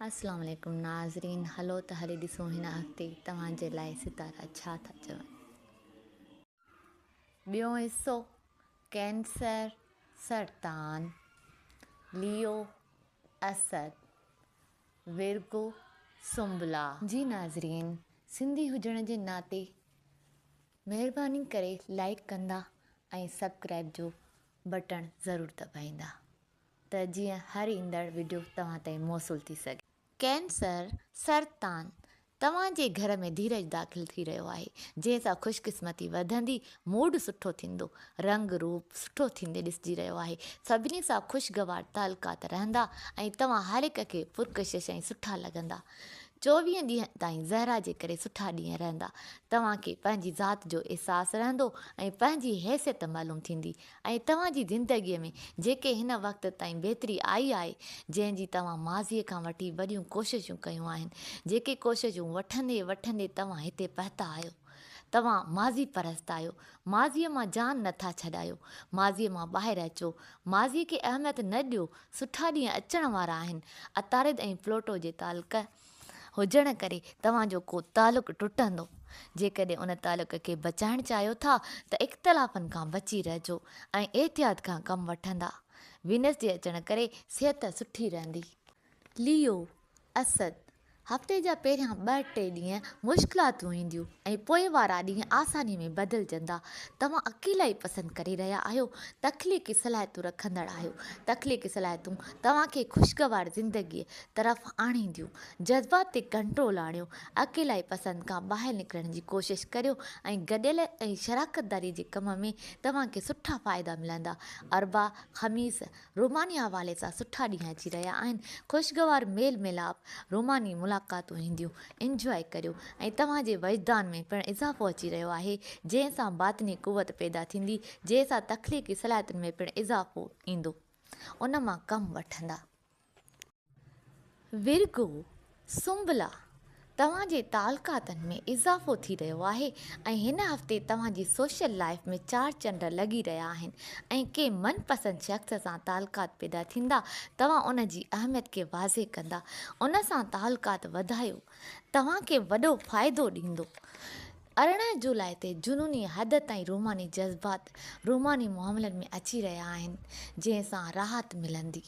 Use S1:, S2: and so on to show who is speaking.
S1: السلام عليڪم ناظرين هلو ته هلي ڏسون هن هفتي توهان جي لاء ستارا ڇا ٿا چون. ٻيون حصو، ڪينسر، سرطان، ليو، اسد، ورگو، سنبلا. جي ناظرين سنڌي هجڻ جي ناتي مهرباني ڪري لائيڪ ڪندا ۽ سبڪرائب جو بٽڻ ضرور دٻائيندا. ته جيئن هر ايندڙ وڊيو توهان تائين موصول ٿي سگهي. ڪينسر، سرطان، توهان جي گهر ۾ ڌيرج داخل ٿي رهيو آهي، جنهن سان خوش قسمتي وڌندي، موڊ سٺو ٿيندو، رنگ روپ سٺو ٿيندي ڏسجي رهيو آهي، سڀني سان خوشگوار تعلقات رهندا ۽ توهان هر هڪ کي پرڪشش ۽ سٺا لڳندا. 24 ڏينهن تائين زهره جي ڪري سٺا ڏينهن رهندا. توهان کي پنهنجي ذات جو احساس رهندو ۽ پنهنجي حيثيت معلوم ٿيندي ۽ توهان جي زندگيء ۾ جيڪي هن وقت تائين بهتري آئي آهي، جنهن جي توهان ماضيء کان وٺي وڏيون ڪوششون ڪيون آهن، جيڪي ڪوششون وٺندي وٺندي توهان هتي پهتا آهيو. توهان ماضي پرست آهيو. ماضيء مان جان نه ٿا ڇڏايو. ماضيء مان ٻاهر اچو. ماضيء کي اهميت نه ڏيو. سٺا ڏينهن اچڻ وارا آهن. عطارد ۽ پلوٽو جي تعلق هجڻ ڪري توهان جو ڪو تعلق ٽٽندو. جيڪڏهن ان تعلق کي بچائڻ چاهيو ٿا ته اختلافن کان بچي رهجو ۽ احتياط کان ڪم وٺندا. وينس جي اچڻ ڪري صحت سٺي رهندي. ليو، اسد، هفتي جا پهريان ٻه ٽي ڏينهن مشڪلاتون اينديون ۽ پوء وارا ڏينهن آساني ۾ بدلجندا. توهان اڪيلائي پسند ڪري رهيا آهيو. تخليقي صلاحيتون رکندڙ آهيو. تخليقي صلاحيتون توهان کي خوشگوار زندگيء طرف آڻينديون. جذبات تي ڪنٽرول آڻيو. اڪيلائي پسند کان ٻاهر نڪرڻ جي ڪوشش ڪريو ۽ گڏيل ۽ شراڪتداري جي ڪم ۾ توهان کي سٺا فائدا ملندا. اربع، خميس، روماني حوالي سان سٺا ڏينهن اچي رهيا آهن. خوشگوار ميل ميلاپ، روماني ملاقاتون اينديون. انجواء ڪريو ۽ توهان جي وجدان ۾ پڻ اضافو اچي رهيو آهي، جنهن سان باطني قوت پيدا ٿيندي، جنهن سان تخليقي صلاحيتن ۾ پڻ اضافو ايندو. ان مان ڪم وٺندا. ورگو، سنبلا، توهان جي تعلقاتن ۾ اضافو ٿي رهيو آهي ۽ هن هفتي توهان جي سوشل لائيف ۾ چار چنڊ لڳي رهيا آهن ۽ ڪنهن من پسند شخص سان تعلقات پيدا ٿيندا، توهان ان جي اهميت کي واضح ڪندا، ان سان تعلقات وڌايو، توهان کي وڏو فائدو ڏيندو. 18 جولاء تي جنوني حد تائين روماني جذبات روماني معاملن ۾ اچي رهيا آهن، جنهن سان راحت ملندي.